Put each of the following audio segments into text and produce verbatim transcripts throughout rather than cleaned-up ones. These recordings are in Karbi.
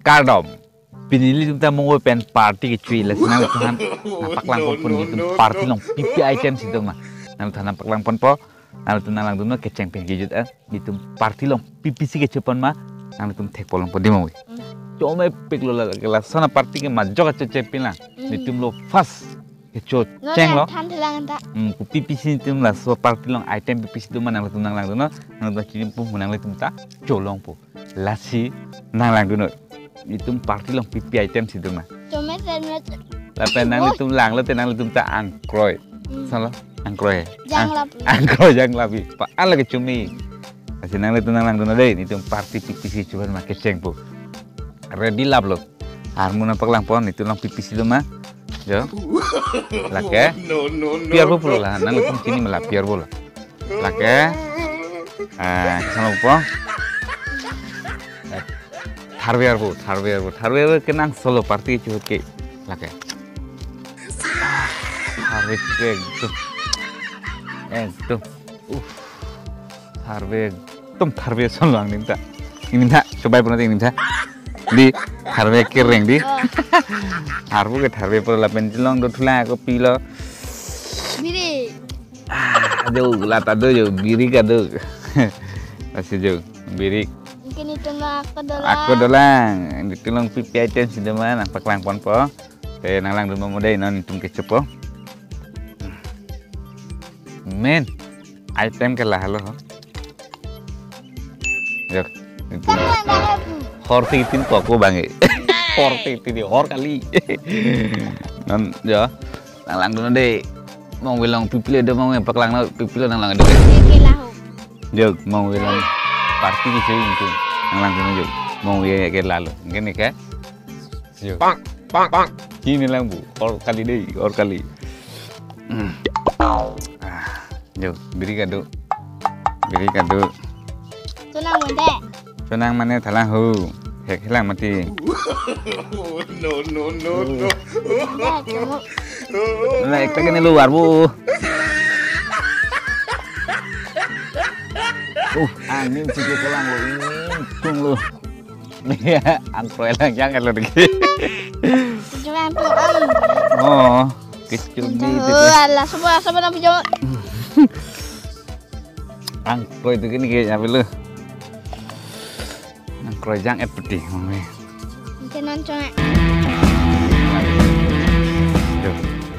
kardom. Pini ilitum ta mongoi pen party kecho-i, lasi nanglitum aphan nangpaklang ponpo, ilitum party along pi pi item si doma. Nanglitum aphan nangpaklang ponpo, nanglitum nanglangdun non, kecheng pen kejut, eh. Ilitum party along pi pi si kecho pon ma, nanglitum thek pon longpo dei mongoi. Hmm. Chomepik lo la, lason aparty ke majok acho cheng pen lang. Hmm. Ilitum lo first kecho cheng lo. Non than thelang ta. Hmm, kopi pi si ilitum laso party along item pi pi si doma, nanglitum nanglangdun non, nanglitum chini pu, nanglitum ta cholongpo. Lasi nanglangdun non. Ilitum party along pi pi item si doma. Chome sen met. Lapen nanglitum langlo te nanglitum ta angkroi. Hmm. Solo, angkroi. Jang lapi. Angkroi jang lapi. Pa ala kecho-i. Lasi nanglitum nanglangdun non dei, ilitum party pi pi si kecho pon ma, kecheng pu. Ready lap lo. Armu nangpaklang pon, ilitum along pi pi si doma. Jo. Lake. No, no, no, piar bo no. Pulo la, nanglitum chini ma la piar bo lo. Lake. Eh, sama po. Eh, tharve arvo, tharve arvo, tharve arvo kenangsot lo party kecho ke. Lake. Ah, tharve ke ekdom. Ekdom. Uh. Tharve ekdom tharve ason lo angdeng ta. Angdeng ta, chobai pon angdeng ta. Dei, tharve kereng dei. Oh. Arvo ke tharve pon lapen chelong do thula kopi lo. Biri. Ah, jo, la ta do jo, biri kedo. Lasi jo, biri. Mungkin ilitum ako dolang. Ako dolang. Ilitum along pi pi item si doma, nangpaklang ponpo. Te nanglangdun mo dei, non ilitum kecho po. Men, item ke la halo. Jo, ilitum. Hor titin koko bang e. Hor titin di, hor kali. Non, jo. Nanglangdun non dei. Mongve along pi pi lo do, mongve paklang non pi pi lo, nanglang do. Ke la ho. Jo, mongve along party kecho-i ilitum. Nanglangdun non jo. Mongve ke la lo. Angke ne ke. Jo. Pang, pang, pang. Chini lang bu. Hor kali dei, hor kali. Hmm. Ah. Jo, biri kedo. Biri kedo. Chonang mande. Chonang mane thalang ho. Hek helang mati. No, no, no, no. Ya, chongo. La ekta ke ne lo arvo. Uh, angdeng si kelang lo, angdeng lo. Ya, angkroi lang jang lo dei. Cuma tu ang. Oh, kecho-i. Kecho-i. Ala, sopo, sopo nang pijok. Angkroi tu kini ke apa lo? Angkroi jang et peti. Mungkin non cuma. Jo.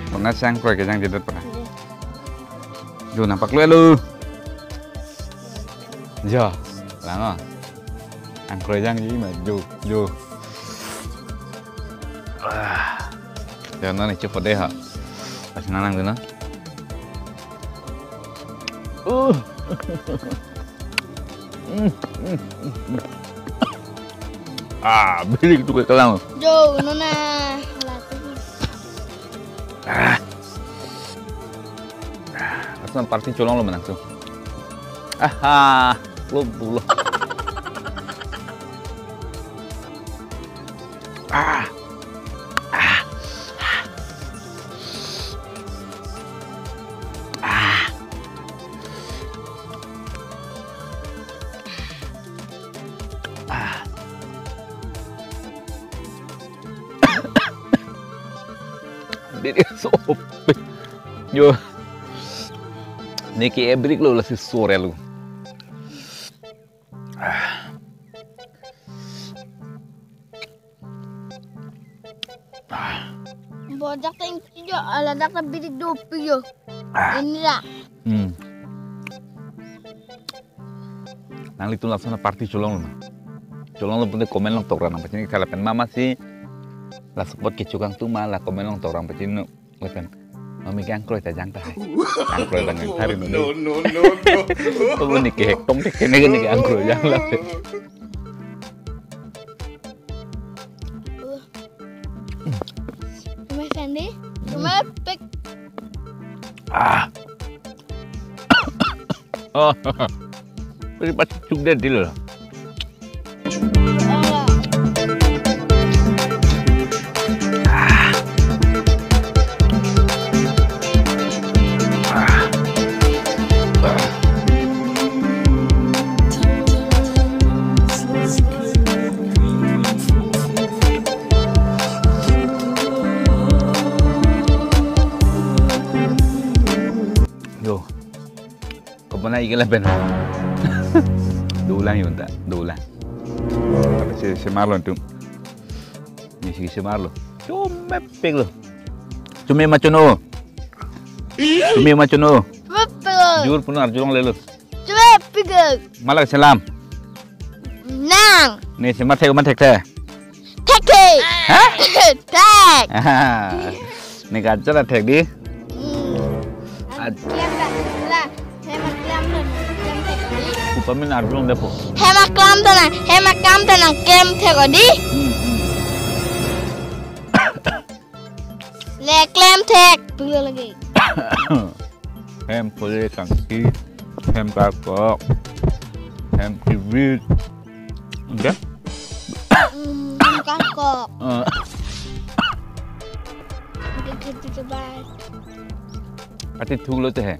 Pernah si angkroi kejang jedot pernah. Iya. Jo, nangpaklang lo. Jo, lang o. Angkroi jangji ma, jo, jo. Ah. Jo, non kecho po dei ha. Pas nanglangdun non. Uh. Ah, biri kedo kelang. Jo, nona. Ah. Lason party cholong lo menang tu. Aha, lo bulo. Ah. Ah. Ah. Ah. Biri sopik. Jo. Ne ke ebrik lo lasi sore lo. Ah. Bodak ta ingki jo, ala dak ta biri dopik jo. Ah. Ini dak. Hmm. Nanglitum lason aparty cholong lo ma? Cholong lo pute comment along tokra nangpachini tha lapen mama si la support kecho kangtung ma la comment along tokra nangpachini non. Lapen mami ke angkroi ta jang tahai. Angkroi ta jang tahai. No, no, no, no. Tuh ni ke hek tong ke ne ke angkroi jang lapen. Cuma Sandy, cuma pik. Ah. Oh. Pasti pas cuk dia dil. Ai ke lapen. Dolang yun ta, dolang. Tapi si, si Marlon tu. Ni si, si Marlon. Chomepik lo. Chome ma chono. Chome ma chono. Betul. Jur punar jurong lelo. Chomepik. Malak selam. Nang. Ni si ma thek ma thek the. Thek thek. Ha? Thek. Aha. Ni ka jala thek di. Hmm. Ad- Klem dah. Lah. Hem klem dah. Klem thek di. Upa min arjulong depo. Hem klem dah na. Hem klem dah na. Klem thek di. Hmm, hmm. Le klem thek. Tunggu lagi. Hem pule kangki. Hem kakok. Hem kibit. Oke. Hmm, kakok. Eh. Oke, gitu, coba. Pati thu lo te he.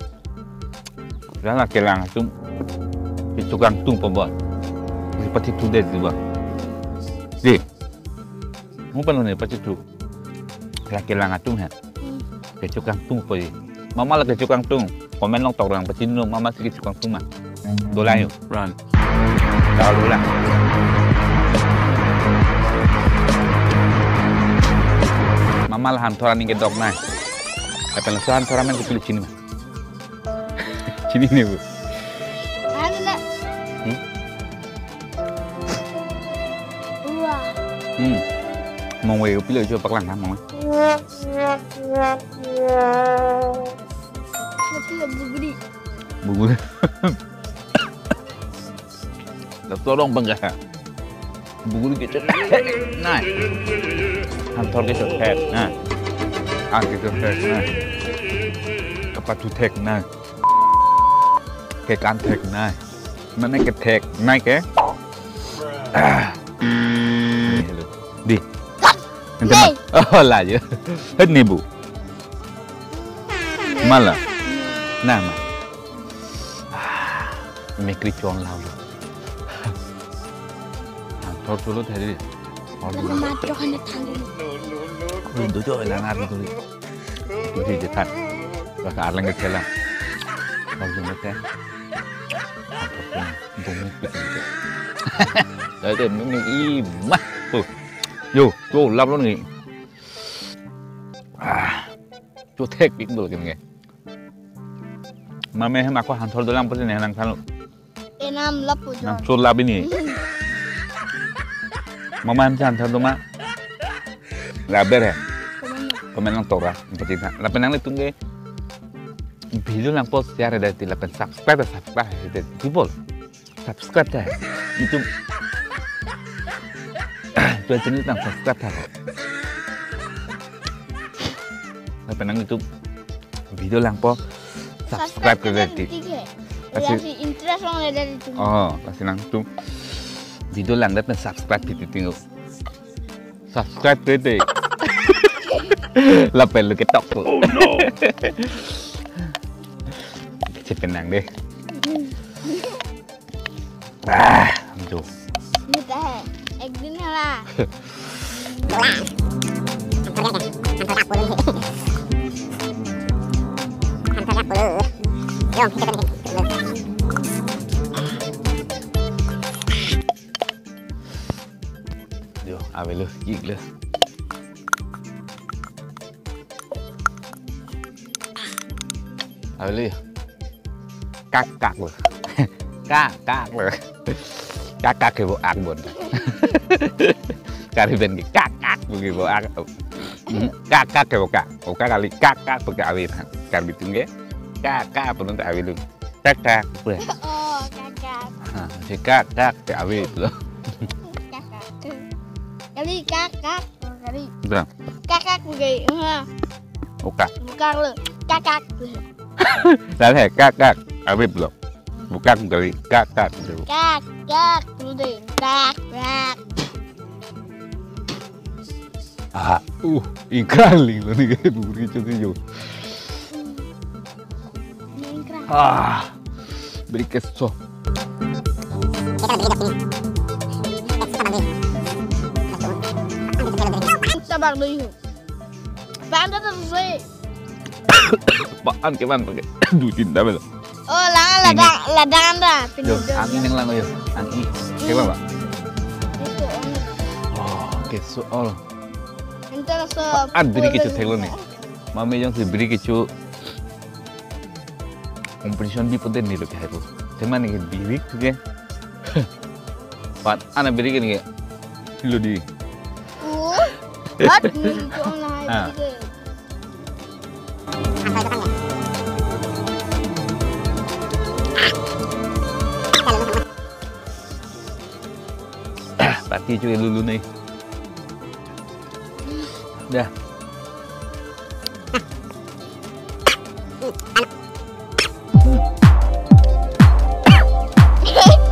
Jala kelang atum. Kechokangtung pabon. Pati thu de di ba. Di. Mo pano ne pati thu. La kelang atum he. Hmm. Kechokangtung po ye. Mama la kechokangtung. Comment along tok rang pachini lo, mama si kechokangtung ma. Dolang yo. Run. Dolang. Mama la hanthor aning kedok nai. Lapen laso hanthor amen kopilo chini ma. Chini ne bu. Ano na? Hmm? Ua. Hmm. Mongwe kopilo jo paklang ha mongwe. Kopilo buguri. Buguri. Laso arong bangga. Buguri kechethek nai. Hanthor kechethek nai. An kechethek nai. Kapathu thek nai. Kekan thek nai. Mane kethek nai ke. Ah. Di. Ente ma. Oh, la je. Het ni bu. Mala. Na ma. Ah, mekri chon lau lo. Hanthor cholo thari. Aur Lama chok hane thang. Koi do jo la na ri do. Tu si je than. Bas arlang ke chela. Bas jo mete. Hanthor chon. Bung ni pik ni. Ade mung ni i ma. Oh. Yo, to lap lo ni. Ah. Chethek pik bol ke nge. Mame hem ako hanthor dolang pasi ne nang thalo. Enam lap pujo. Nang chot lap ini. Mama hem si hanthor doma. Laber he. Comment along tok ra. Pachini tha. Lapen nanglitum ke video langpo share dati lapen subscribe subscribe dati. People. Subscribe tha. YouTube. Tu channel tang subscribe tha. Lapen nang YouTube video langpo subscribe ke dati. Pasi interest ong le dati. Oh, pasi nangtum video lang dati subscribe titi tinggal. Subscribe ke dati. Lapen lo ketok po. Oh no. Chepenang de. Ah, aduh. Ni teh, ek din hala. Yo, avelo, ik lo. Avelo. Kak kak lo. Kak kak lo. Kak kak ke bo ak bon. Kari pen ke kak kak lo ke bo ak. Kak kak ke bo kak. O kak kali kak kak bo ke ave. Kari tung ke. Kak kak bo nang ave lo. Kak kak bo. Oh, kak kak. Ha, si kak kak ke ave lo. Kak kak. Kali kak kak. Kali. Bra. Kak kak bo ke. Ha. O kak. Bo kak lo. Kak kak. Lale kak kak. Ave lo. Bo kak kali kak kak. Kak kak. Kak kak. Ah, uh, ingkar ling lo ni ke buri cho si yo. Ah, beri keso. Sabar dulu. Panda tuh sesuai. Paan ke man pakai dua tin double. Oh, lang. Ini. Ladang, ladang anda. Yo, pinjam. Ang-i nanglang yo. Ang-i. Thek lang ba? Itu, ini. Oh, okay, so all. Enter so. At biri kecho theklo ne. Mame jongsi biri kecho competition bi pote nilo ke haipo. Tema ne ke biri ke. Pat ana biri ke ne ke. Lo di. Oh. Pat ni jong na. Ah. Biri ke. Pati cuy lulu nih. Dah.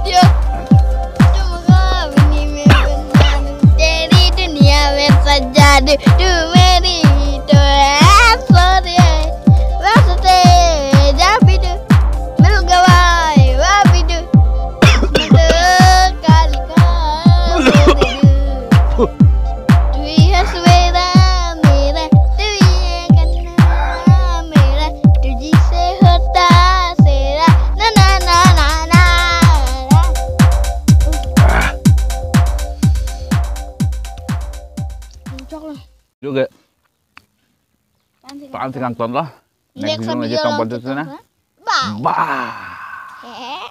Dia. Teri dunia mein sajadu, tu meri to hai sorry. Raste jabi du, mil gawai wabi du. Mil kali ka meri du. Tu hi hai swear mera, tu hi hai kana mera, tujhse hota sera, na na na na na. Chok lo. Juga. Pan si kangton lo. Next video tong lang pon kita, na. Bye. Bye. Eh.